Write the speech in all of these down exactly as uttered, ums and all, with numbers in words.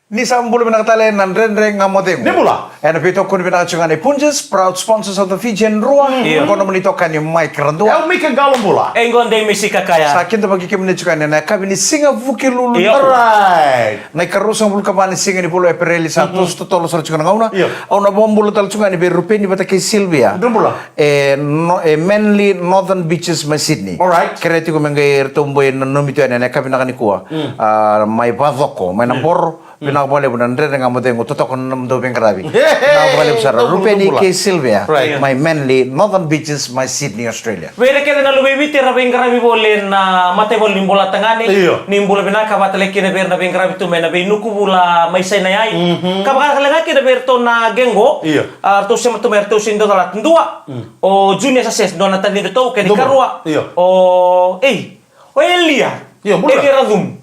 Ni sa bula vinaka tale na Dredre Ga Mo Cegu. Ni bula. Ena veitokoni vinaka tiko ga ni Punjas, proud sponsors of the Fijian Drua. Mm. Io. Qo nomuni itokani Mike Radua. E o Mike Qalo bula. E qo dei Misi Kakaya. Sa kidavaki kemuni tiko ga ena yakavi ni siga Vukelulu. Io. Alright. Na ikaruasagavulu ka va ni siga ni vula o Epereli sa toso totolo sara tiko na gauna. Io. Au na vakabula tale tiko ga ni vei Rupeni vata kei Silvia. Dou bula. E, no, e Manly Northern Beaches mai Sydney. Alright. Kerea tiko me qai ratou bau nanumi tu yani ena yakavi vinaka nikua. Mm. A, mai Vacoko, mai Naboro. Mm. Vinaka vakalevu na Dredre Ga Mo Cegu, totoka na nomudou veiqaravi. Vinaka vakalevu sara. Dou bula, Rupeni dou bula. Kei Silvia, right, mai Manly Northern Beaches mai Sydney, Australia. Vei ira kece na luve i Viti era veiqaravi voli ena mataivalu ni Bolatagane. Io. Ni bula vinaka vata tale kina vei ira na veiqaravi tu mai na veinuku vula mai Sainayai. Mhm. Ka vaka tale ga kina vei iratou na qe qo. Io. A, ratou sema tu mai, ratou sega ni dau calata. Dua. Mm. O Junior Success, dua na tacidratou, kena ikarua. Io. O, ei, o Elia. Io, bula. Elia Racum.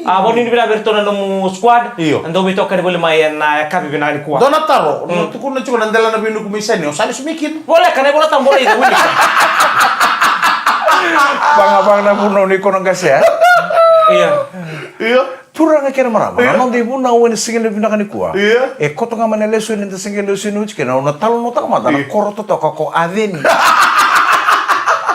A, vakanuinui vinaka vei iratou na nomu squad. Io. Dou veitokani voli mai ena yakavi vinaka nikua. Dua na taro, mm, na tukuna tiko na dela na veinuku mai Sainayai, o sa lesu mai kina. Voleka na iVolatabu, raica, wilika. Vaga, vaga na vunau ni ko na qase, e? Io. Io. Turaga kei na marama, io, na noda ivunau ena siga levu vinaka nikua. Io. E koto ga mai na lesoni eda se qai lesoni oti kina, au na talanoataka mada na, io, koro totoka ko Aceni.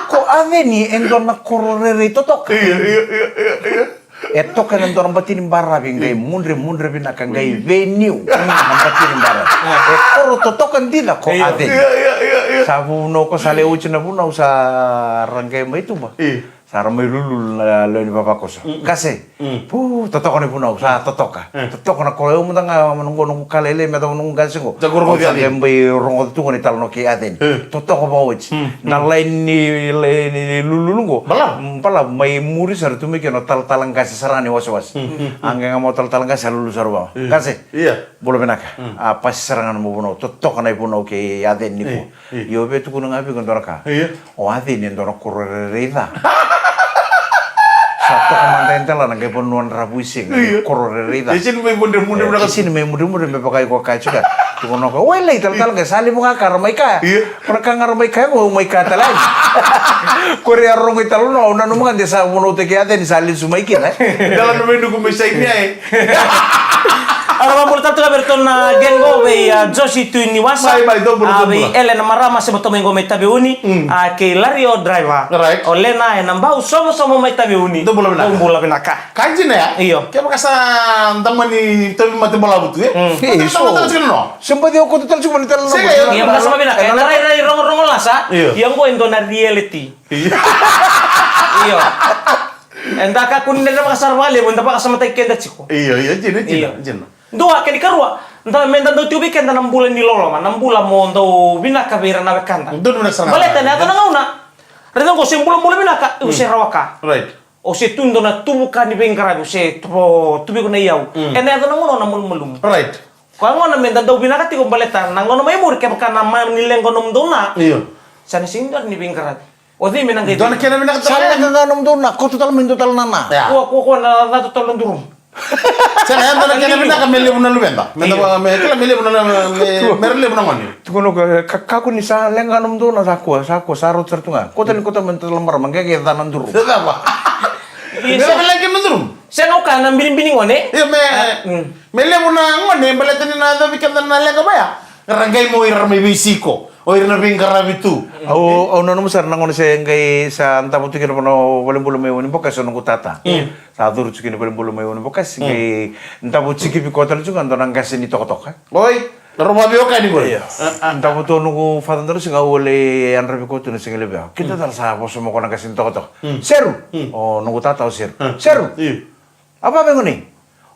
Ko Aceni e dua na koro rerei totoka. Io, io, io, io, io. E toka ena dua na bati ni baravi, qai, mm, mudre, mudre vinaka, qai, mm, veniu na bati ni baravi. E koro totoka dina ko, io, Aceni. Io, io, io, io. Sa vunau ko sa lai oti na vunau, sa ra qai mai tuba. Io. Sa ra mai lululu na lewe ni vavakoso. Mm. Qase. Mm. Pu, totoka na ivunau, sa totoka. Mm. Totoka na koro, au mada ga, noqu, noqu ka lailai me yacova noqu qase qo. Sa qai rogoci, au sa Aceni. Qai mai rogoca tu qo na italanoa kei Aceni. Mm. Totoka vakaoti. Mm. Na, mm, laini, laini lululu qo. Balavu. Mm, balavu, mai muri sara tu mai kina o talatala qase sara ga ni wasewase. Mm, mm, mm. A qai ga mai o talatala qase a lululu sara vua. Mm. Qase. Io. Bula vinaka. Mm. A pasi sara ga na nomu vunau. Totoka na ivunau kei Aceni nikua. Mm. Io. Io, au via tukuna ga vei iko e dua na ka. Io. O Aceni e dua na koro rerei ca. Sa toka mada e delana qai vanua dravuisiga. Io. Koro rerei ca. E sega ni mai mudremudre, e, vinaka, e sega ni mai mudremudre me vaka iko kaya tiko. Tukuna o koya, oi, lai, talatala qase, sa levu ga ka ra mai kaya. Io. Ko na ka ga ra mai kaya qo, au mai kaya tale yani. Ko ira ya rogo italanoa, au nanuma ga de sa vunautaki Aceni sa lesu mai kina, e. Dela na veinuku mai Sainayai. Au na vakabula tale tu ga vei iratou na qe qo, vei, a, Josi Tui ni Wasa. Mai, mai, dou bula, a, dou bula. Vei Elena Marama, sema tu mai qo mai Taveuni. Mm. A, kei Lario Driver. Right. O Lena ena Bau Somosomo mai Taveuni. Dou bula vinaka. Dou bula vinaka. Ka dina ya? Io. Kevaka sa damani tauvimate balavu tu, e? Mm. Kevaka sa, e, so, mataka tiko na noa. Se baci o koto tale tiko mai na tale na noa. Sega, io. Io, vakasama vinaka. Ena rairai rogorogo lasa. Io. Ia qo e dua na reality. Io. Io. Eda kakua ni da vakasara vakalevu, eda vakasamataki keda tiko. Io, io, dina, dina, io, dina. Dua, kena ikarua, da, meda dau tiko vei keda na bula ni loloma, na bula mo dau vinaka vei ira na wekada. Dau vinaka sara ga. Baleta ena yaco na gauna, raica qo, se bulabula vinaka, io, mm, se rawa ka. Right. O se tu dua na tuvuka ni veiqaravi, o se tu, tu vei iko na iyau. Mm. Ena yaco na gauna o na malumalumu. Right. Koya gona meda dau vinaka tiko baleta na gauna mai muri, kevaka na mani leqa nomudou na. Io. Sa na sega ni dua ni veiqaravi. O cei me na qai, dua na kena vinaka tale. Sa leqa ga nomudou na, koto tale mai dua tale na na. Ia. Kua, kua, kua na ca totolo na durumu. Sega, e dua na kena vinaka me levu na luveda. Meda, io, va, me, kila me levu na, me, me, me ra levu na gone. Tukuna o koya, ka, kakua ni sa leqa nomudou na, sa kua, sa kua, sa rauta sara tu ga. Koto tale, koto tale mai dua tale na marama, qai, qai ca na durumu. Se cava? Io, me sa, me leqa na durumu. Sega, au kaya na binibini gone. Io, me, a, mm, me levu na gone, baleta ni na yacovi keda na leqa vaya. Ra qai mai o ira mai veisiko, o ira na veiqaravi tu. Au, au nanuma sara na gauna se qai sa davo tu kina vanua, valenibula mai Wainibokasi o noqu tata. Mm. Sa curu tu kina valenibula mai Wainibokasi, mm, qai davo tikivi koya tale tu ga dua na qase ni tokatoka. Oi, rau vaveiwekani qori. Io. A, a. Davo tu o noqu father dua na siga, au lai yadra vei koya tu na siga levu ya. Kida, mm, tale sa vosa mai o koya na qase ni tokatoka. Mm. Seru. Mm. O noqu tata o Seru. Mm. Seru. Io. A vavei gone.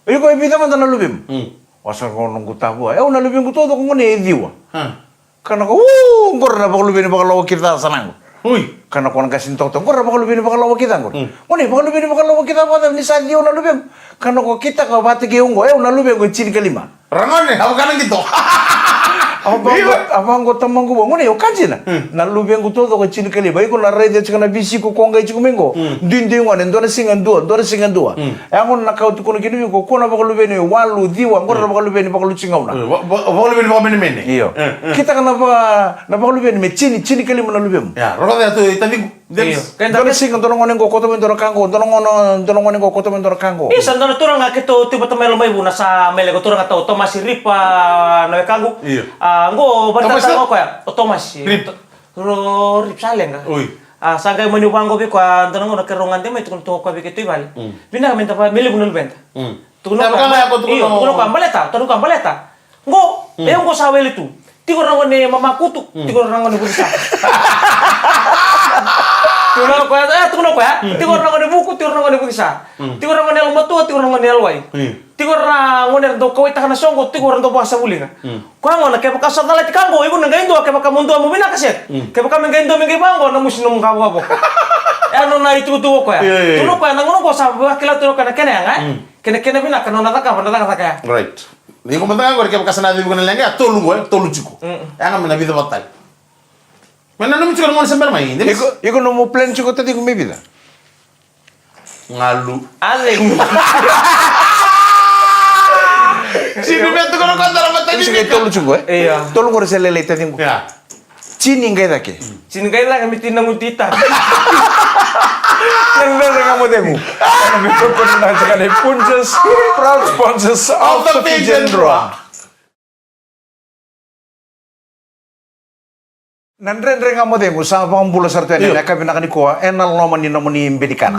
O iko e vica mada na luvemu? Mm. Vosa o noqu ta vua. E, o na luvequ taucoko gone e ciwa. A. Ka na ko, u, qori na vakaluveni vakalawa ki ca sa na qo. Ui. Ka na ko na qase ni tokatoka, qori na vakaluveni vakalawa ki ca qori. Mm. Gone, vakaluveni vakalawa ki ca vakacava ni sa ciwa na luvequ? Ka na ko, kitaka vata kei au qo, e, o na luvequ e tinikalima. Ra gone, a vaka na qito. A vaqo, io, a vaqo tamaqu vua, gone, o ka dina. Mm. Na luvequ taucoko e tinikalima. Iko na raica tiko na veisiko ko qai tiko mai qo. Mm. Duidui gone, dua na siga dua, dua na siga dua. Mm. E a gona na ka au tukuna kina vei iko, ko na vakaluveni walu, ciwa, qori na, mm, vakaluveni vakaluti gauna. Mm, va-, va-, vakaluveni vakamenemene. Io. Mm, mm. Kitaka na va-, na vakaluveni me tini, tinikalima na luvemu. Ia, rogoca tu, i taciqu. Io. Dua na siga, dua na gone qo koto mai dua na ka qo, dua na gone, dua na gone qo koto mai dua na ka qo. Io, sa dua na turaga keitou tu vata mai Lomaivuna, sa mai lako turaga tau Tomasi Ripa na wekaqu. Io. A, qo vata tau o koya, o Tomasi. Rip. Ro Rip sa leqa. Oi. A, sa qai mani vaqo vei koya, dua na gauna keirau gade mai, tukuna tu o koya vei keitou i vale. Vinaka meda va, me levu na luveda. Tukuna o koya, baleta, tukuna o koya, baleta. Qo, e qo sa wele tu. Tiko ra gone mamakutu, tiko ra gone vucisa. Tukuna o koya, e, tukuna o koya, tiko ra gone vuku, tiko ra gone vucisa. Tiko ra gone yalomatua, tiko ra gone yalowai. Tiko ra gone ra dau kauwaitaka na soqo, tiko ra dau vakasavuliga. Koya gona, kevaka sa calati ka qo, iko na qai dua, kevaka mo dua mo vinaka set. Kevaka me qai dua me qai vaqo, na musi nomu qavokavoka. E a nona itukutuku o koya. Tukuna o koya, na gauna qo sa vakila tu o koya na kena yaga, e? Kena, kena vinaka, nona cakava, na cakacaka ya. Right. Ni ko mada ga qori kevaka sa na civi ko na leqa, e tolu qo, e tolu tiko. Yaga me na vica vata tale. Me nanumi tiko na gone sa bera mai, Denis. Iko, iko nomu plan tiko tadiko me vica? Galu. Ale. Sini me tu ko na kota na mata ni. Iko tolu tiko, e? Io. Tolu qori sa lelei tadiko. Ia. Tini qai cake. Tini qai cake, me tini na guti ita. Dredre Ga Mo Cegu. Ena veitokoni vinaka tiko ni Punjas, proud sponsors of the Fijian Drua. Na Dredre Ga Mo Cegu sa vakabula sara tu yani ena yakavi vinaka nikua ena loma ni nomuni bedi kana.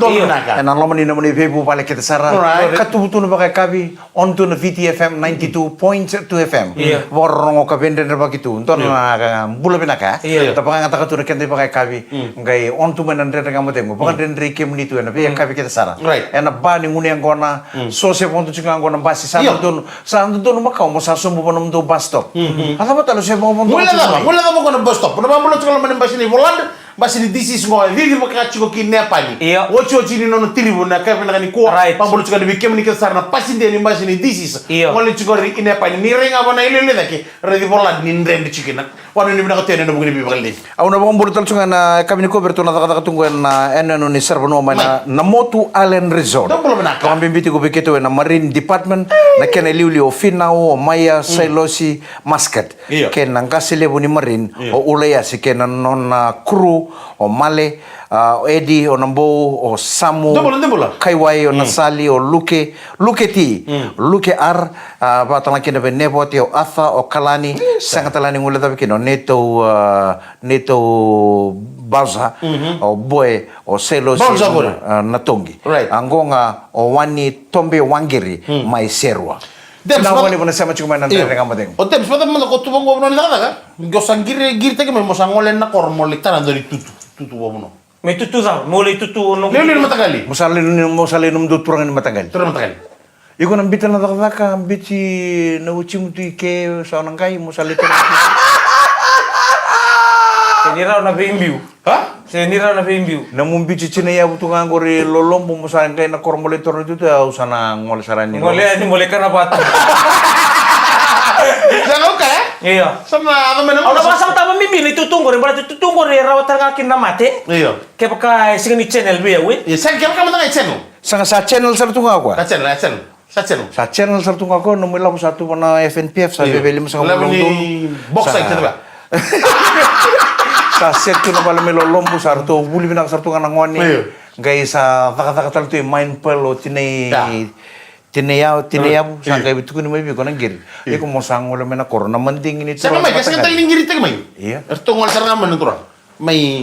Ena loma ni nomuni veivuvale kece sara. Ka tubu tu na vakayakavi. On tu na V T F M ninety-two point two F M. Vakarorogo ka veidredrevaki tu. Dua na bula vinaka. Da vakayagataka tu na keda ivakayakavi. Qai on tu mai na Dredre Ga Mo Cegu. Vakadredrei kemuni tu ena veiyakavi kece sara. Ena ba ni gunu yaqona. So se vodo tiko ga qo na basi sa dodonu. Sa dodonu makawa mo sa sobu vua nomudou bus stop. A cava tale se vakavodo tiko ga qo na bus stop. Na vakabula tiko ga na basi ni Volad. Basi ni D C S qo e cici vaka tiko ki Nepani. Io. Otioti ni nona tirivu na yakavi vinaka nikua. Right. Vakabula tiko ga vei kemuni kece sara na pasidia ni basi ni D C S. Io. Gole tiko i Nepani. Ni rai ga vua na iloilo cake. Raici Volad ni dredre tiko kina. Vakanuinui vinaka tu yani ena vuku ni veivakalelei. Au na vakabula tale tiko ga na yakavi nikua vei iratou na cakacaka tu qo ena yanuyanu ni saravanua mai na Namotu Island Resort. Dou bula vinaka. Vakabibi tiko vei keitou ena Marine Department. Na kena iliuliu o Finau, o Maia, Sailosi, Muscat. Io. Kei na qase levu ni Marine, o Ulaiasi, kei na nona crew, o Male, a, o Edi, o Nabou, o Samu, Kaiwai, o Nasali, o Luke, Luke T, Luke R, a, vakatalega kina vei Nevote, o Atha, o Kalani, sega tale ni guilecava kina o neitou, a, neitou Bausa, o Boe, o Selo, Bausa, a, na Togi. Right. A, qo ga o Wani Tobe Waqiri, mai Serua. Debs, vinaka vakalevu na sema tiko mai na Dredre Ga Mo Cegu. O Debs, vata mada ko tu vaqo vanua ni cakacaka. Qo sa qiri, qiritaki mai mo sa gole na koro mo lai tara dua ni tutu, tutu vakavanua. Me tutu cava? Mo lai tutu o nomu. Lewe ni mataqali. Mo sa lai, mo sa lai nomudou turaga ni mataqali. Turaga ni mataqali. Iko na biuta na cakacaka, biuti na watimu tu i ke, sa na qai, mo sa lai tara. Se ni rawa na veibiu. Ha? Se ni rawa na veibiu. Na mu biuti tina yavu tu ga qori lolobu, mo sa qai na koro mo lai toro tu, au sa na gole sara ni. Gole yani mo lai kana vatu. Sa na uka, e? Io. Sa na, a, na mena. Au na vakasama tama bibi ni tutu qori, baleta tutu qori e rawa tale ga kina na mate. Io. Kevaka e sega ni channel vei au, e? Io, sa kevaka mada ga e channel. Sa ga sa channel sara tu ga o koya. Sa channel, sa channel. Sa channel. Sa channel sara tu ga o koya, nomu ilavo sa tu vua na F N P F, sa veve lima sa ga. Ilavo ni box sa, sa set tu na vale mai lolobu, sa ratou vuli vinaka sara tu ga na gone. Io. Qai sa cakacaka tale tu i Mine Pearl o tinai, tinai yavu, tinai yavu, sa qai tukuni mai vei iko na qiri. Io. Iko mo sa gole mai na koro, na madigi ni turaga. Sa na mai, ka sega tale ni qiritaki mai. Io. Eratou gole sara ga mai na turaga. Mai,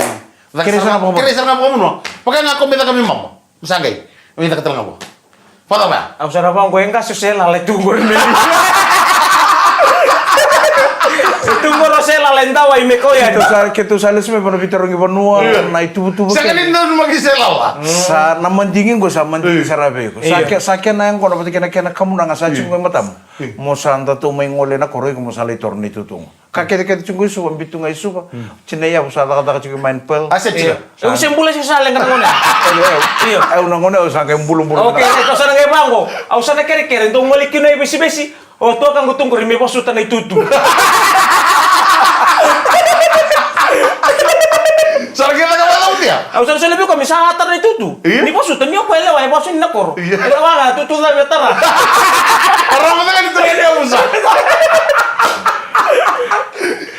kerei sara ga vakavanua. Kerei sara ga vakavanua. Vaka ga ko mai caka mai mama. Mo sa qai, me caka tale ga vua. Vata vaya. Au sa na vaqo e qase o se lala e tu qori me. E tu qori o se lala e dawai me kau yani. Keitou sa, keitou sa lesu mai vana veitarogi vanua, io, na ituvatuva. Sega ni nanuma ki se lala. Sa na madigi qo, sa madigi sara vei iko. Sa, io, ke, sa kena yaqona vata kei na kena kamunaga sa tiko qo e matamu. Io. Mo sa datou mai gole na koro iko mo sa lai toro na itutu qo. Ka kecekece tiko qo i Suva, biu tu ga i Suva. Mm. Tinai yavu sa cakacaka tiko i Mine Pearl. A, sa tiko. Io. Au se bula tiko sa leqa na gone. Io. Au na gone, au sa qai bulabula. Okei, au sa na qai vaqo. Au sa na kerekere, dou gole kina i Vesivesi. O toka qo tu qori me vasuta na itutu. Sa na qai caka vakacavutia. Au sa na soli vei koya me sa tara na itutu. Io. Ni vasuta, ni o koya lewa, e vasu ni na koro. Io. E lewa ga, tutu cava e tara. A rama caka ni tara ni yavusa.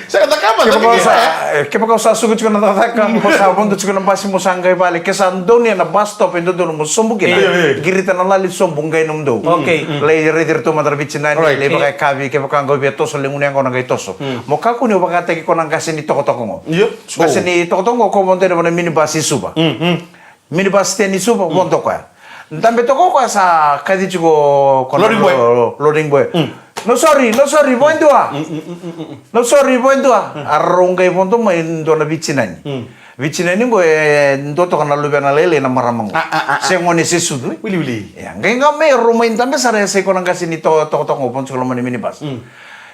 Sega, Cakava, kevaka o sa, e, kevaka o sa suka tiko na cakacaka, mo sa vodo tiko na basi, mo sa qai vale, ke sa donuya na bus stop e dodonu mo sobu kina. Io, io. Qirita na lali, sobu, qai nomudou. Okay. Lai raici iratou mada na veitinani, right, lai vakayakavi, kevaka qai via toso, lai gunu yaqona qai toso. Mm. Mo kakua ni o vakataki koya na qase ni tokatoka qo. Io. Qase ni tokatoka qo, ko vodo yani vua na minibus i Suva. Mm, mm. Minibus stand i Suva, vodo koya. Dabe toka o koya, sa kaci tiko ko na loading boy. Lo-, lo-, loading boy. Mm. "No sorry, no sorry, vo e dua." Mm, mm, mm, mm, mm. "No sorry, vo e dua." Mm. A rau qai vodo mai e dua na veitinani. Mm. Veitinani qo e dua toka na luvena lailai na marama qo. Ah, ah, ah, ah. Se gone se sucu, e? Wili, wili. Ia, qai ga mai rau mai dabe sara, e sa i koya na qase ni to-, tokatoka qo, vodo tiko loma ni minibus. Mm.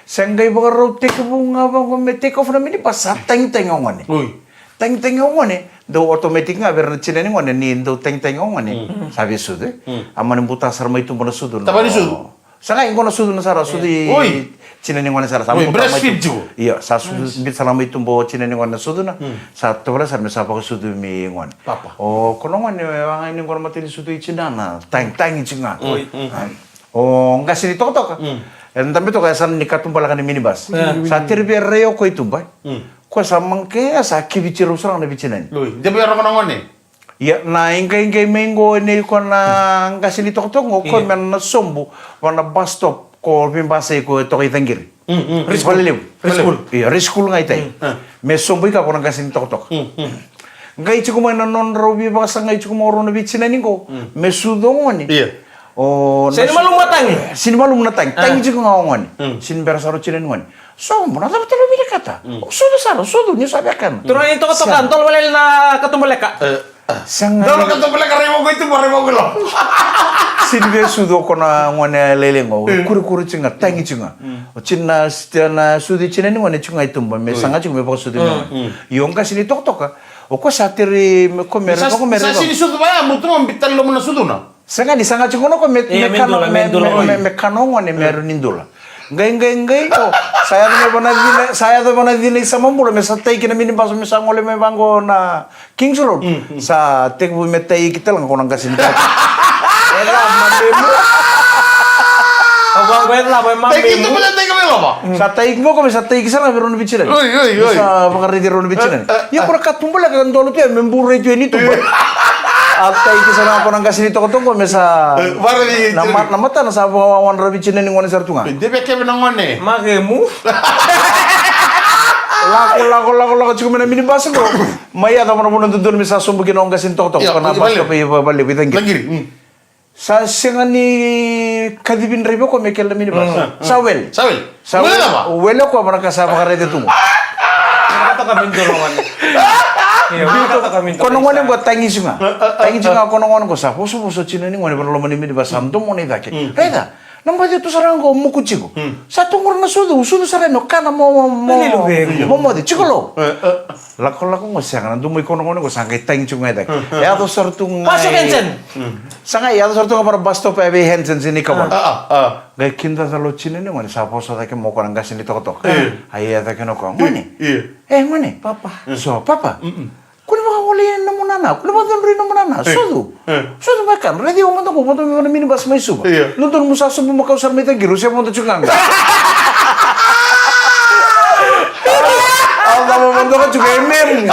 Se qai vakarau tekivu ga vaqo me take off na minibus, sa tagitagi o gone. Oi. Tagitagi o gone, dau automatic ga vei ira na tina ni gone ni dau tagitagi o gone. Mm. Sa via sucu, e? Mm. A mani buta sara mai tuba na sucu na. Tavani sucu? Sa qai qo na sucu na sara, sucu i, oi, tina ni gone sara, sa buta mai tuba. Oi, breastfeed tiko. Io, sa sucu, nice, biuta sara mai tuba o tina ni gone na sucu na. Mm. Sa tovolea sara me sa vakasucumi gone. Papa. O koya na gone, e, a ga ni qo na mata ni sucu i tinana, tagitagi tiko ga. Oi. Mm. O qase ni tokatoka. Mm. E dabe toka e sa na ni katubaleka ni minibus. Mm. Sa tiri vei rai o koya i tuba. Mm. Koya sa maqe, sa kiviti rau sara ga na veitinani. Oi, de vei rau na gone. Ia, na iqaiqai mai qo nei koya na qase ni tokatoka qo, koya me na sobu vua na bus stop ko veibasai ko e toka i Caqiri. Mm, mm. Valelevu. Preschool. Io, preschool ga i tai. Mm, ah. Me sobu i kea ko na qase ni tokatoka. Mm, mm. Qai tiko mai na nodrau veivakasagai tiko mai o rau na veitinani qo. Mm. Me sucu o gone. Io. O, sega ni malumu na tagi. Sega ni malumu na tagi. Ah. Tagi tiko ga o gone. Mm. Sega ni bera sara o tina ni gone. "Sobu, na cava tale o vinakata?" Mm. "O sucu sara, o sucu, niu sa via kana." Turaga ni tokatoka, dola wale na katubaleka. Eh, ah. Sega ni dola katubaleka, rai vaqo i tuba, rai vaqo i loma. Sega ni via sucu o koya na gone lailai qo. Eh. Kurikuri tiko ga, tagi tiko ga. Mm. O tina, tina sucu i tina ni gone tiko ga i tuba, me saga tiko me vakasucu mai. Mm. Io, qase ni tokatoka. O koya sa tiri, me ko me sa, reva, ko me sa reva. Sega ni sucu vaya, mo tu mo biuta loma na sucu na. Sega ni saga tiko na koya me, ia, me kana, me dula, me, me dula, me, oi, me kana o gone me, mm, rawa ni dula. Qai, qai, qai, o, sa yaco mai vua na cina, sa yaco vua na cina i Samabula, me sa tai ki na minibus, me sa gole mai vaqo na Kings Road. Mm, mm. Sa tekivu me tai ki tale ga ko na qase ni tokatoka. E la mamemu. O vaqo e la mamemu. Tai ki tuba, tai ki mai loma. Sa tai ki qo, me sa tai ki sara ga vei rau na veitinani. Oi, oi, oi. Sa vakaraici rau na veitinani. Eh, eh, ia, eh, ko na katubaleka ka dolo tu ya me burai tu yani tuba. A tai ki sara ga ko na qase ni tokatoka me sa, eh, vakaraici na ma-, na matana sa vakawawadra veitinani gone sara tu ga. De vei keve na gone. Mamemu. Lako, lako, lako, lako tiko mai na minibus qo. Mai yaco mai na vanua dodonu me sa sobu kina o qase ni tokatoka. Io, ko na bus stop i Valelevu i Caqiri. Caqiri, mm. Sa sega ni kacivi draiva o koya me kele na minibus. Mm. Sa wele. Sa wele. Sa wele. Wele o koya, vaka sa vakaraica tu qo. Ko na gone qo tagi tiko ga. Tagi tiko ga ko na gone qo, sa vosovoso tina ni gone vaka loma ni minibus, sa domo na i cake. Mm. Raica, na baci tu sara ga qo moku tiko. Mm. Sa tu qori na sucu, sucu sara yani o kana mo, mo, mo moce tiko lo. Eh, eh. Lakolako qo sega na domo i koya na gone qo, sa qai tagi tiko ga i cake. Yaco sara tu ga i, sa qai yaco sara tu ga vaka na bus stop e vei Hansons ni Kawana. Qai kida cala o tina ni gone, sa vosa cake mai o koya na qase ni tokatoka. Ai yaco cake o koya, gone. E gone. Papa. So, papa. Kua ni vakagolei na nomu nana, kua ni vakacudrui na nomu nana. Sucu. Sucu mai kana, raici au mada qo, vodo mai vua na minibus mai Suva. Dodonu mo sa sobu makau sara mai Caqiri, se vodo tiko ga. Au sa vodo tiko e memu.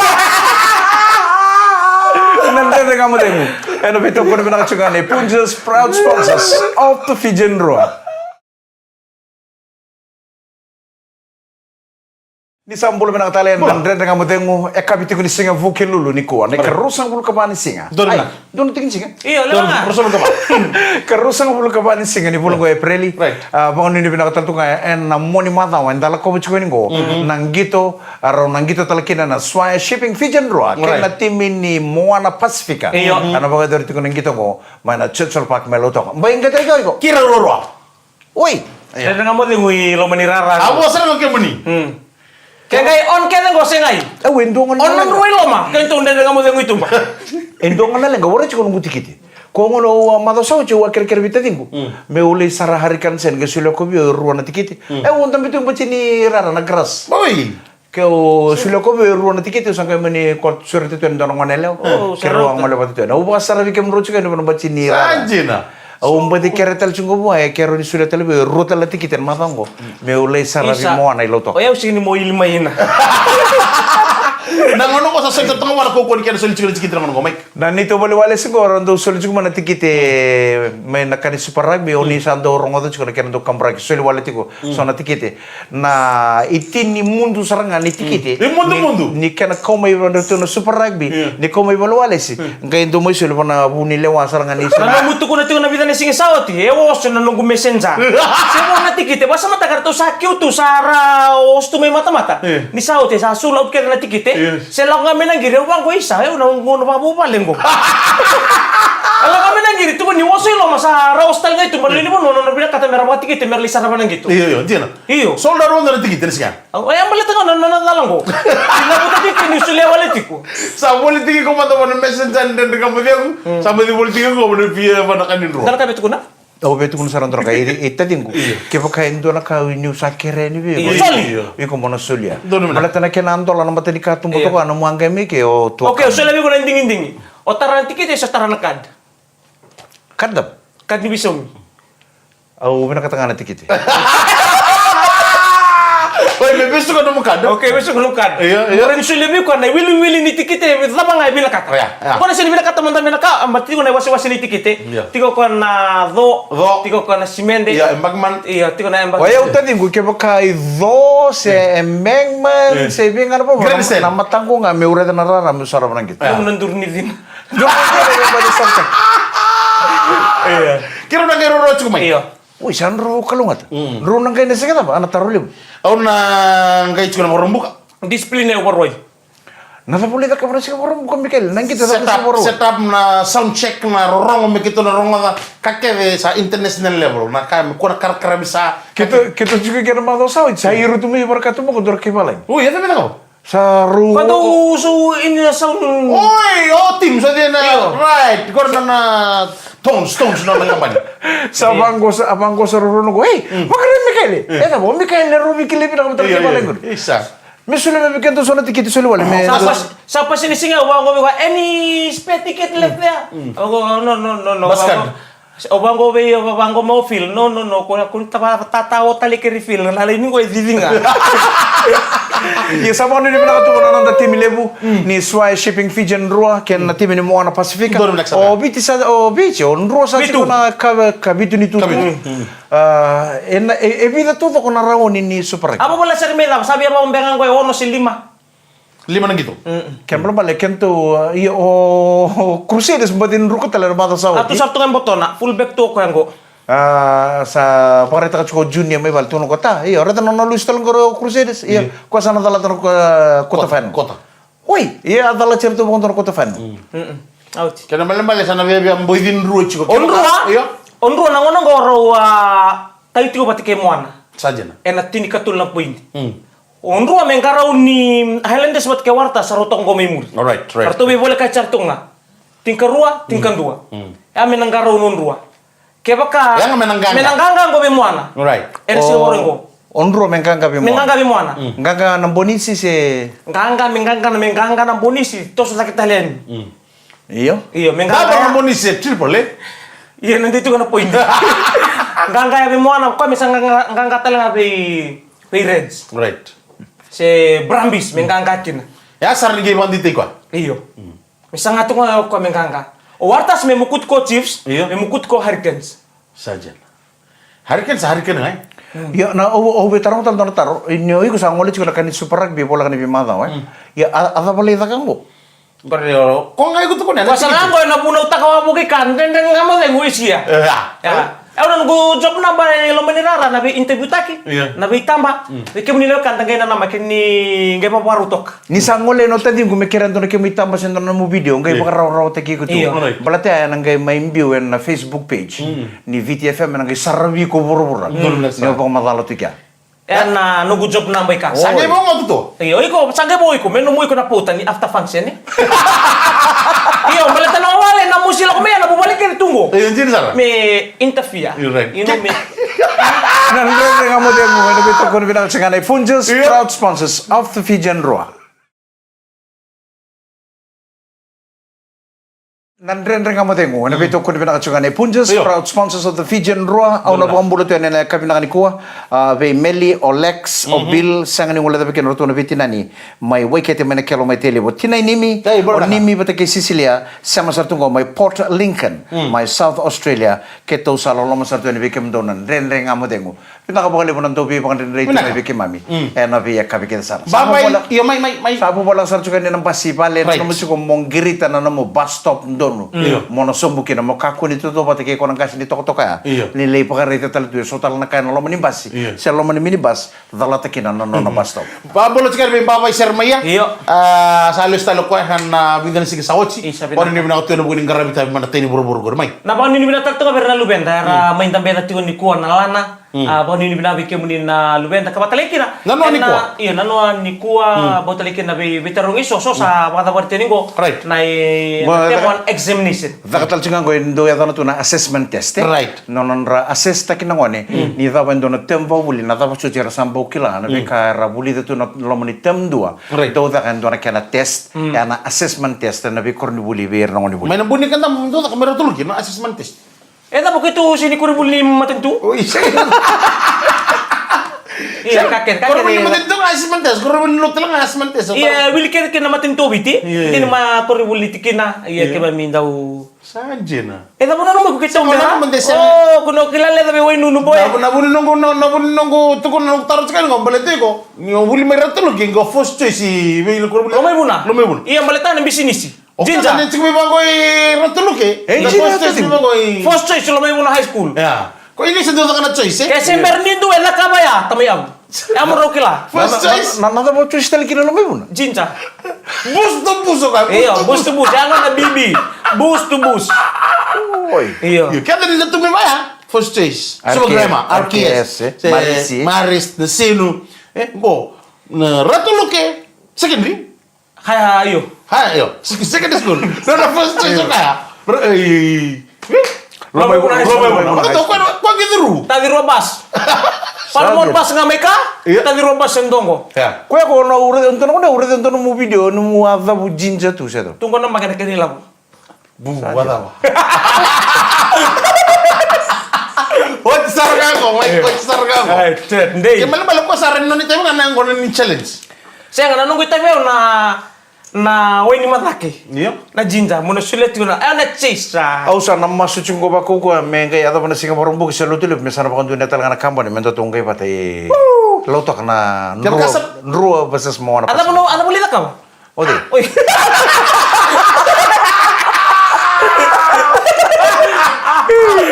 Na Dredre Ga Mo Cegu ena veitokoni vinaka tiko ga nei Punjas, proud sponsors of the Fijian Drua. Ni sa bula vinaka tale ena Dredre Ga Mo Cegu, e kavi tiko ni siga Vukelulu nikua, na ikaruasagavulu ka va ni siga. Donu na. Donu tiko ni siga. Io, lewa ga. Ruasagavulu ka va. Ikaruasagavulu ka va ni siga ni vula qo o Epereli. Right. A, vakanuinui vinaka tale tu ga ena mua ni macawa eda lakova tiko yani qo. Na qito, a, rau na qito tale kina na Swire Shipping Fijian Drua kei na timi ni Moana Pasifika. Io. Ena vakayacori tiko na qito qo mai na Churchill Park mai Lautoka. Bai qai tale kei iko. Kira ruarua. Oi. Io. Dredre Ga Mo Cegu i loma ni rara. A vua sara ga kemuni. Mm. Ke qai on kece qo se qai. E, au e dua ga na leqa. On na drua i loma, keitou Dredre Ga Mo Cegu i tuba. E dua ga na leqa, warai tiko noqu tikiti. Ko gona au a macawa sa oti au a kerekere vei taciqu. Mm. Meu lai sara Hurricane Zen, qai solia ko vei au e rua na tikiti. Mm. E, au dabe tu bati ni rara na grass. Oi. Keu solia ko vei au e rua na tikiti, au sa qai mani ko sureta tu e dua na gone yalewa. Oh, keirau a gole vata tu yani. Au vakasaravi kemudrau tiko yani vua na bati ni rara. Sa dina. Au bati kere tale tiko vua, e kere ni solia tale vei au e rua tale na tikite ena macawa oqo. Meu lai saravi Isa. Moana i Lautoka. O yau sega ni mo ili mai ina. Na gauna oqo sa solia tale toka vua na kaukauwa ni kena soli tiko na tikite na gauna oqo, Mike. Na neitou vale walesi oqo, ra dau soli tiko mai na tikite mai na ka ni Super Rugby, o ni sa dau rogoca tiko na kena dau kaburaki, soli wale tiko so na tikite. Na itini mudu sara ga ni tikite. Imudu, ni, mudu. Ni kena kau mai vei ratou na Super Rugby, ni kau mai vale walesi. Qai dau mai soli vua na vu ni lewa sara ga ni Super Rugby. Na nomu tukuna tiko na vica na siga sa oti, e oso na noqu messenger. Se vo na tikite, vakasamataka ratou sa kiu tu, sa ra oso tu mai matamata. Ni sa oti, sa sold out kece na tikite. Se lako ga mai na qiri, au vaqo Isa, au na gauna vakavuvale qo. A lako ga mai na qiri, tukuni oso i loma, sa ra oso tale ga i tuba, lewe ni vanua, nona vinakata me ra vakatikite, me ra lai sarava na qito. Io, io, dina. Io. Sold out na tikite, ni siga. Au, e, baleta ga na, na, na cala qo. Ni na vuta tiko, ni solia wale tiko. Sa voli tiko iko mada vua na messenger ni Dredre Ga Mo Cegu. Sa mai voli tiko iko vua na via vua na ka ni drua. Cala ka vei tukuna? Au vei tukuna sara drua ka i, i taciqu. Kevaka e dua na ka niu sa kerea ni vei iko. Io. Soli. Io. Iko mo na solia. Donu mena. Baleta na kena dola na mata ni katuba toka na mua qai mai ke o tua. Okay, au solia vei iko na digidigi. O tara na tikite, se o tara na card? Card? Card ni veisaumi. Au vinakata ga na tikite. Oi, me vesuka nomu card. Okay, vesuka nomu card. Io, io. Ora ni solia vei koya na iwiliwili ni tikite, cava ga e vinakata. Io, io. Koya na sega ni vinakata mada me na ka, a, ma tiko na iwasewase ni tikite. Io. Tiko koya na co, co. Tiko koya na simede. Io, embankment. Io, tiko na embankment. Oi, au taciqu kevaka i co, se embankment, se vei ga na vava. Grandstand. Na mataqu ga meu raica na rara, meu sarava na qito. Io. Au na duru ni cina. Dua na qai rau na qai rau tiko mai. Io. Oi, sa drau kalougata. Drau na qai na sega cava, a na taro levu. Au na qai tiko na vakarobuka. Discipline e vakaroi. Na cava lai cakava na siga vakarobuka, Mikaele? Na qito cava na siga vakarobuka? Set up na sound check, na rorogo me keitou na rogoca. Ka kece sa international level. Na ka me kua na karakara me sa. Keitou, keitou tiko kei na macawa sa oti, sa iro tu mai vara ka tu boko dua na kai valagi. Oi, e cava me cakava? Sa rau. Kua dau so ini na sound. Oi, o team, so dina. Io. Right. Kua na na tones, tones na na kabani. Sa vaqo sa, a vaqo sa rau rau na qo. Ei, vakarai Mikaele. E cava, o Mikaele rau vei kile vina ka matara kile vale qori. Isa. Me soli me vei keda so na tikiti soli wale. Me sa pas, sa pas ini siga vaqo vei wa any spare ticket left there. Vaqo, no, no, no, no. Basket. O vaqo vei, o vaqo mo feel. No, no, no. Ko, ko ta va, ta, ta, o tale keri feel. Na lai ni qo e cici ga. Ia sa vakanuinui vinaka tu na noda timi levu ni Swire Shipping Fijian Drua kei na timi ni Moana Pasifika. O Viti sa, o Viti, o Drua sa tiko na ka, ka vitu ni tutu. A, e na, e, e vica tu coko na rauni ni Super Rugby? A, vavola sara me cava, sa via vao bega qo e ono se lima. Lima na qito. Kena balebale, kena tu, a, ia o, o Crusaders, baci druka tale na macawa sa oti. A tu sara tu ga e botona, full back tu o koya qo. A, sa vakaraitaka tiko o Junior mai vale tu na kota. Ia, o reta na nona lusi tale qo o Crusaders. Ia, koya sa na calata na kota final. Kota. Oi, ia a calati ira tu vakadua na kota final. Out. Kena balebale sa na viavia boici Drua tiko. O Drua? Ia. O Drua na gona qo rau a tai tiko vata kei Moana. Sa dina. Ena tinikatolu na poidi. O Drua me qarauni Highlanders vata kei Waratahs sa rau toka qo mai muri. Alright, right. Ratou veivolekati sara tu ga. Tinikarua, tinikadua. Ya me na qarauni o Drua. Kevaka me na qaqa qo vei Moana. Right. Ena siga voro qo. O Drua me qaqa vei Moana. Me qaqa vei Moana. Qaqa na bonisi se. Qaqa me qaqa na, me qaqa na bonisi, toso cake tale yani. Io. Io, me qaqa na bonisi e triple, e? Io, na dei tu ga na point. Qaqa ya vei Moana, koya me sa qaqa, qaqa tale ga vei, vei Reds. Right. Se Brumbies, me qaqa kina. Ya sara ni qai vakadeitaki koya. Io. Me saga tu ga o koya me qaqa. O Waratahs me mukuti ko Chiefs, me mukuti ko Hurricanes. Sa dina. Hurricanes, Hurricane ga, e? Ia, na, au, au via taroga tale dua na taro, ni o iko sa gole tiko na ka ni Super Rugby, voleka ni veimacawa, e? Ia, a, a cava lai caka qo? Qori o, ko ga iko tukuna, ko sa ga qo ena vunautaka wavoki ka, Dredre Ga Mo Cegu is here. Ia. Au na noqu job naba e loma ni rara, na vei interview taki, na vei taba, vei kemuni na wekada qai nanamaki ni qai vavarau toka. Ni sa gole na taciqu me kerea dua na kemu itaba se dua na nomu video, qai vakarawarawataki iko tu. Io. Baleta ya ena qai mai biu ena Facebook page ni Viti F M, ena qai saravi iko vuravura. Ni o vakamacala tu kea. Ena noqu job naba i ka. Sa qai vou ga tu. Io, iko, sa qai vou iko, me nomu iko na pauta ni after function, e? Io, baleta na wale na musi lako me ya na vuvale kere tu qo. Io, dina sara. Me interfere. You're right. You know me. Na Dredre Ga Mo Cegu, ena veitokoni vinaka tiko ga na Funjas, proud sponsors of the Fijian Drua. Na Dredre Ga Mo Cegu ena veitokoni vinaka tiko ga nei Punjas, proud sponsors of the Fijian Drua. Au na vakabula tu yani ena yakavi vinaka nikua, a, vei Meli, o Lex, o Bill, sega ni guilecava kina o ratou na veitinani mai Waikete, mai Nakelo, mai Tailevu. Tinai Nimi, o Nimi vata kei Sisilia, sema sara tu qo mai Port Lincoln, mai South Australia. Keitou sa loloma sara tu yani vei kemudou na Dredre Ga Mo Cegu. Vinaka vakalevu na dau veivakadredrei tu mai vei keimami ena veiyakavi kece sara. Sa vovoleka sara tiko yani na basi vale, nanuma tiko mo qirita na nomu bus stop donu. Mo na sobu kina, mo kakua ni tautauvata kei koya na qase ni tokatoka ya. Ni lai vakaraica tale tu e so tale na ka ena loma ni basi se loma ni minibus, calata kina na nona bus stop. Vakabula tiko yani vei Baba i Seremaia. Io. A, sa lesu tale o koya ena vica na siga sa oti. Isa, vinaka. Vanuinui vinaka tu ena vuku ni qaravi tavi mai na tai ni vuravura qori mai. Na vanuinui vinaka tale toka vei ira na luveda era mai dabeca tiko nikua na lana. A, vanuinui vinaka vei kemuni na luveda ka vata tale kina. Nanoa nikua. Io, nanoa nikua, vata tale kina vei, veitarogi so, so sa vakacavari tiko yani qo. Right. Na i, na term examination. Caka tale tiko ga qo e dau yacana tu na assessment test, e? Right. Na nodra assess taki na gone ni cava e dua na term vakavuli, na cava soti era sa bau kila, na veika era vulica tu na loma ni term dua. Right. Dau caka e dua na kena test, ena assessment test, ena veikoronivuli vei ira na gonevuli. Mai na buni ka da dau caka mai Ratu Luke na assessment test. E cava keitou sega ni koronivuli ni matanitu? Oi, sega. Ia, ka kece, ka kece. Koronivuli ni matanitu ga assessment test, koronivuli ni lotu tale ga assessment test. Ia, wili kece kina matanitu o Viti. Ia, ia. Kina ma koronivuli tikina, ia, keimami dau. Sa dina. E cava na nomu keitou dau. O, ko na kila leca vei Wainunu boy. Na vu, na vu ni noqu, na, na vu ni noqu tukuna, noqu taro tiko yani qo, baleta iko ni o vuli mai Ratu Luke qo first choice i vei, koronivuli. Lomaivuna. Lomaivuna. Ia, baleta na bisinisi. O Jinja. Keda ni tiko mai vaqo i Ratu Luke. E, na Jinja first choice tiko mai vaqo i. First choice Lomaivuna High School. Ia. Ko Inisa dau caka na choice, e? Ke se bera ni dua e cakava ya, tamai au. E, au mo rau kila. First choice. Na, na, na cava choice tale kina Lomaivuna? Jinja. Boost to boost o koya. Io, boost to boost. Ya gona na B B. Boost to boost. Oi. Io. Io, keda ni na tu mai vaya. First choice. Suva Grammar, R K S. R K S, e? Se Marist. Marist, na Sinu. E, qo. Na Ratu Luke. Secondary. Haya, io. Haya, io. Secondary school. No, no, first choice o kaya. Lomaivuna High School. Lomaivuna. Ko, ko, ko, ko, ko, ko, ko, tacirua bus. Paramount bus ga mai ka, tacirua bus e doqo. Ia. Koya ko na ure, donu, donu, ure, donu, nomu video, nomu a cavu Jinja tu, se tu. Tu qo na makena kena ilavo. Bu, sa wa cava. Oti sara ga qo, mai, oti sara ga qo. Ai, tet, dei. Ke malemale ko sara ni noni temi ga na qo ni challenge. Sega, na noqu itavi au na, na wai ni macake. Io. Na Jinja, mo na solia tiko na, e, na chase, a. Au sa na masu tiko qo vakaukauwa me qai yacova na siga Vakaraubuka se Lotulevu me sa na vakadua na tale ga na kabani me datou qai vata i Lautoka na Drua, Drua versus Moana. A cava na, a cava lai cakava? O cei? Oi.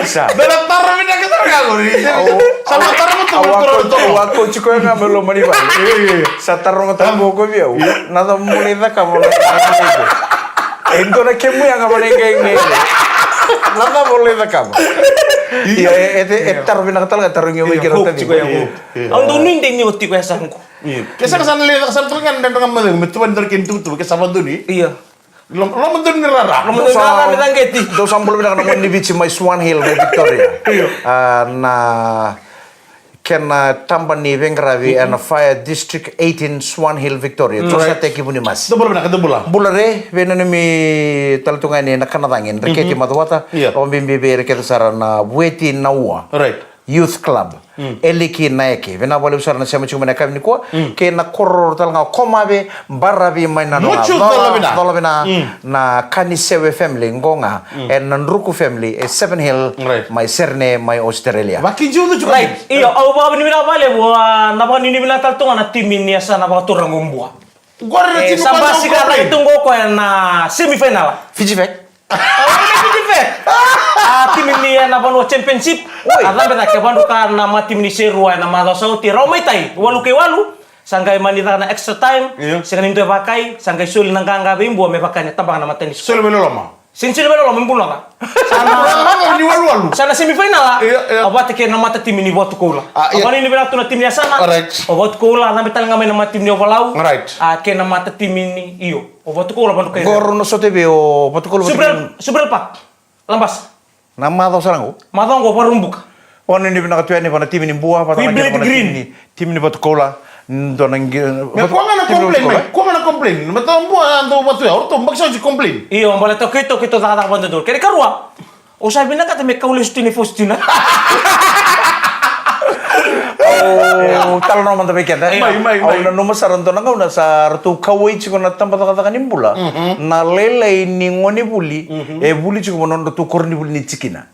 Sa. Dua na taro vinaka sara ga qori. Sa na taro mo tu. Au a kauti koya ga mai loma ni vale. Io, io, io. Sa taroga tale qo vei au. Io. Na cava mo lai cakava? E dua na kemu yaga mo lai qai qai. Na cava mo lai cakava? Io, e, e, e taro vinaka tale ga, tarogi au mai kei na taciqu. Io, io. Au dau nuidei ni o tiko e sa qo. Io. Ke sa, sa na lai caka sara tale ga na Dredre Ga Mo Cegu me tuva ni dua na kena tuvatuva ke sa vakadonui. Io. Lom-, lomadonu ni rara. Lomadonu ni rara, ni caqeti. Dou sa bula vinaka na gone ni Viti mai Swan Hill, mai Victoria. Io. A, na kena taba ni veiqaravi ena Fire District eighteen, Swan Hill, Victoria. Dou sa tekivu ni masi. Dou bula vinaka, dou bula. Bula re, vei nanumi tale tu ga yani na kana cagi, Dreketi Macuata. Io. Vakabibi vei ira kece sara na Vueti na Ua. Right. Youth Club. Eliki Naeke. Vinaka vakalevu sara na sema tiko mai na yakavi nikua. Kei na kororo tale ga o Komave, Baravi mai na Mucu, Cola Vina. Cola Vina. Na Kanisewe family, qo ga. E na Druku family, e Seven Hill, right, mai Serene, mai Australia. Vakijiu tu. Right. Io, au vakanuinui vinaka vakalevu, a, na vakanuinui vinaka tale tu ga na timi ni yasana vakaturaga o Bua. Qori na timi sa basika tu qo koya na semifinal. Fiji Vec. A, timi ni, e, na Vanua Championship. Oi. A cabe cake, vadruka na matatimi ni Serua ena macawa sa oti. Rau mai tai, walu kei walu. Sa qai mani caka na extra time. Io. Sega ni dua e vakai, sa qai soli na qaqa vei Bua me vaka ni tabaka na matanisiga. Soli mai loloma. Sega ni soli mai loloma, me buloca. Sa na, ni waluwalu. Sa na semifinal, a? Io, io. A vata kei na matatimi ni Vatukoula. A, io. A vakanuinui vinaka tu na timi ni yasana. Alright. O Vatukoula, a cabe tale ga mai na matatimi ni Ovalau. Alright. A, kei na matatimi ni, io. O Vatukoula, Vatukoula. Qo rau na sota vei o Vatukoula, Subrel, Vatukoula. Subrel Park. Labasa. Na macawa sara qo. Macawa qo, Vakaraubuka. Vakanuinui vinaka tu yani vua na timi ni Bua, vata na kena vua na timi ni, timi ni Vatukoula. Dua na qi- Me kua ga na complain, mai. Kua ga na complain. Me tabua a dau vatu ya, o ratou baki sa oti complain. Io, baleta keitou, keitou cakacaka vakadodonu. Kena ikarua, o sa vinakata me kau lesu tini fosi tina. Au talanoa mada vei keda. Mai, mai, mai. Au nanuma sara dua na gauna sa ratou kauwai tiko na tabacakacaka ni bula. Na lailai ni gonevuli, e vuli tiko mo nodratou koronivuli ni tikina.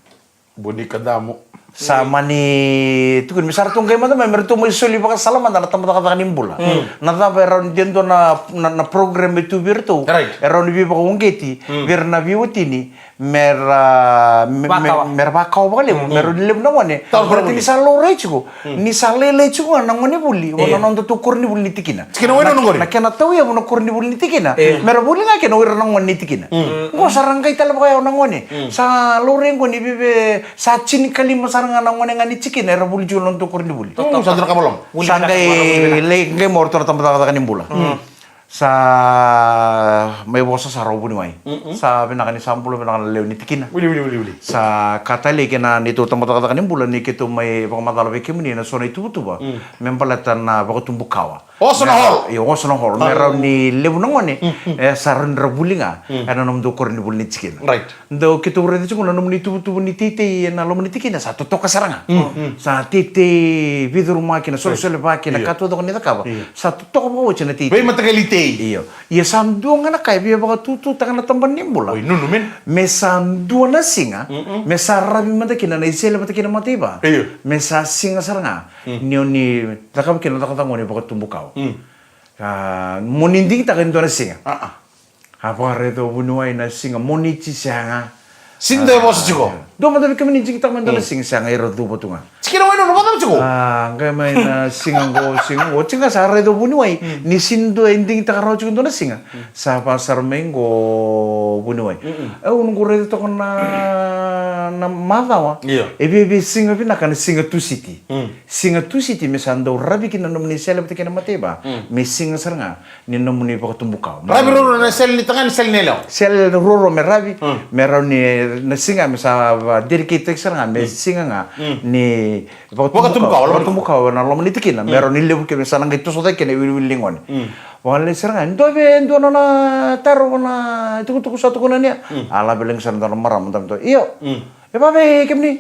Bonika damu. Sa mani tukuni me sa ratou qai mada mai me ratou mai soli vakasala mada na tabacakacaka ni bula. Na cava e rawa ni de dua na, na, na program e tu vei iratou. Right. E rawa ni veivakauqeti vei ira na veiwatini me ra, me, me, Vakawa. me ra vakawa vakalevu, me rawa ni levu na gone. Tau Baleta ni sa laurai tiko, ni sa lailai tiko ga na gonevuli, o na nodatou koronivuli ni tikina. Tikina wai na Na, nona qori. na kena tauyavu na koronivuli ni tikina. Me ra vuli ga kina o ira na gone ni tikina. Qo sa ra qai tale vakayawa na gone. Sa laurai qo ni veve sa tinikalima sara ga na gone ga ni tikina era vuli tiko na nodatou koronivuli. Mm, sa dua na ka valom. Sa qai lai qai mo ratou na tabacakacaka ni bula. Sa mai vosa sara o vuniwai. Sa vinaka ni sa bula vinaka na lewe ni tikina. Wili, wili, wili, wili. Sa ka talei kena neitou tabacakacaka ni bula ni keitou mai vakamacala vei kemuni na so na ituvatuva. Me baleta na vakatubu kawa. Oso na hall. Io, oso na hall. Me rawa ni levu na gone, e, sa rawa ni ra vuli ga ena nomudou koronivuli ni tikina. Right. Dau keitou raica tiko na nomuni tuvatuva ni teitei ena loma ni tikina, sa totoka sara ga. Sa teitei veicurumaki, na solesolevaki, na ka taucoko ni cakava. Sa totoka vakaoti na teitei. Veimataqali tei. Io. Ia sa dua ga na ka e via vakatututaka na tabana ni bula. Oi, nunu, men. Me sa dua na siga, me sa ravi mada kina na isele vata kei na mataiva. Io. Me sa siga sara ga. Ni o ni cakava kina na cakacaka ni vakatubu kawa. A, mo ni digitaka e dua na siga. A, a. A vakaraica o vuniwai na siga Moniti sega. Sini dua e vosa tiko. Dua mada vei kemuni digitaka me dua na siga sega, era cuva tu ga. Tikina wai nona vakacava tiko. A, qai mai na siga qo, siga qo. Oti ga sa raica o vuniwai. Ni sini dua e digitaka rawa tiko dua na siga. Sa vasara mai qo vuniwai. Au noqu raica toka na, na macawa. Io. E via vei siga vinaka na siga Tusiti. Siga Tusiti me sa dau ravi kina na nomuni sele vata kei na mataiva. Me siga sara ga ni nomuni vakatubu kawa. Ravi roro na sele ni tagane, sele ni yalewa. Sele roro me ravi, me rawa ni na siga me sa va dedicate sara ga, me siga ga ni vakatubu kawa, vakatubu kawa na loma ni tikina. Me rawa ni levu ke me sa na qai toso cake kina e wiliwili ni gone. Vakalei sara ga, dua vei, dua nona taro na tukutuku sa tukuna nia. A lave lagi sara dua na marama, dua, dua. Io. E vavei kemuni.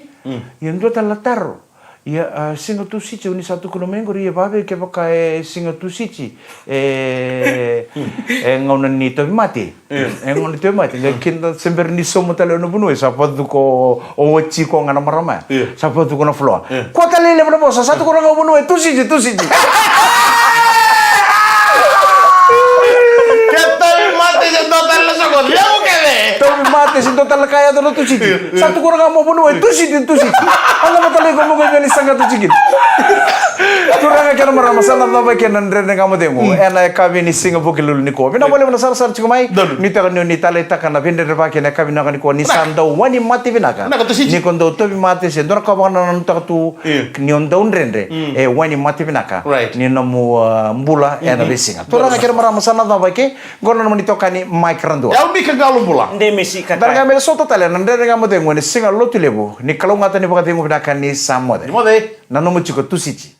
Ia dua tale na taro. Ia, a, siga Tusiti, o ni sa tukuna mai qori, ia vavei kevaka e siga Tusiti. E, e gauna ni tauvimate. E gauna ni tauvimate. Qai kida se bera ni sauma tale o na vuniwai, sa vacuko o, o oti ko ga na marama. Sa vacuko na floor. Kua tale levu na vosa, sa tukuna ga o vuniwai, Tusiti, Tusiti. Ke tauvimate se dua tale na soqo, levu kece. Tauvimate se dua tale na ka yaco na Tusiti. Sa tukuna ga mo vuniwai, Tusiti, Tusiti. A cava tale iko mo qai via ni saga Tusiti. Turaga kei na marama, sa na cava kei na Dredre Ga Mo Cegu. Ena yakavi ni siga Vukelulu nikua. Vinaka vakalevu na sarasara tiko mai. Ni toka ni o ni taleitaka na veidredrevaki ena yakavi vinaka nikua. Ni sa dau wani mate vinaka. Ni ko dau tauvimate se dua na ka vakanananutaka tu. Ni o dau dredre. E wani mate vinaka. Ni nomu, a, bula ena veisiga. Turaga kei na marama, sa na cava kei. Qo na nomuni itokani Mike Radua. Yau Mika Qalobula. Demesi Kakai. Da na qai mai sota tale na Dredre Ga Mo Cegu ena siga Lotulevu ni kalougata ni vakacegu vinaka ni sa moce. Ni moce. Na nomu tiko Tusiti.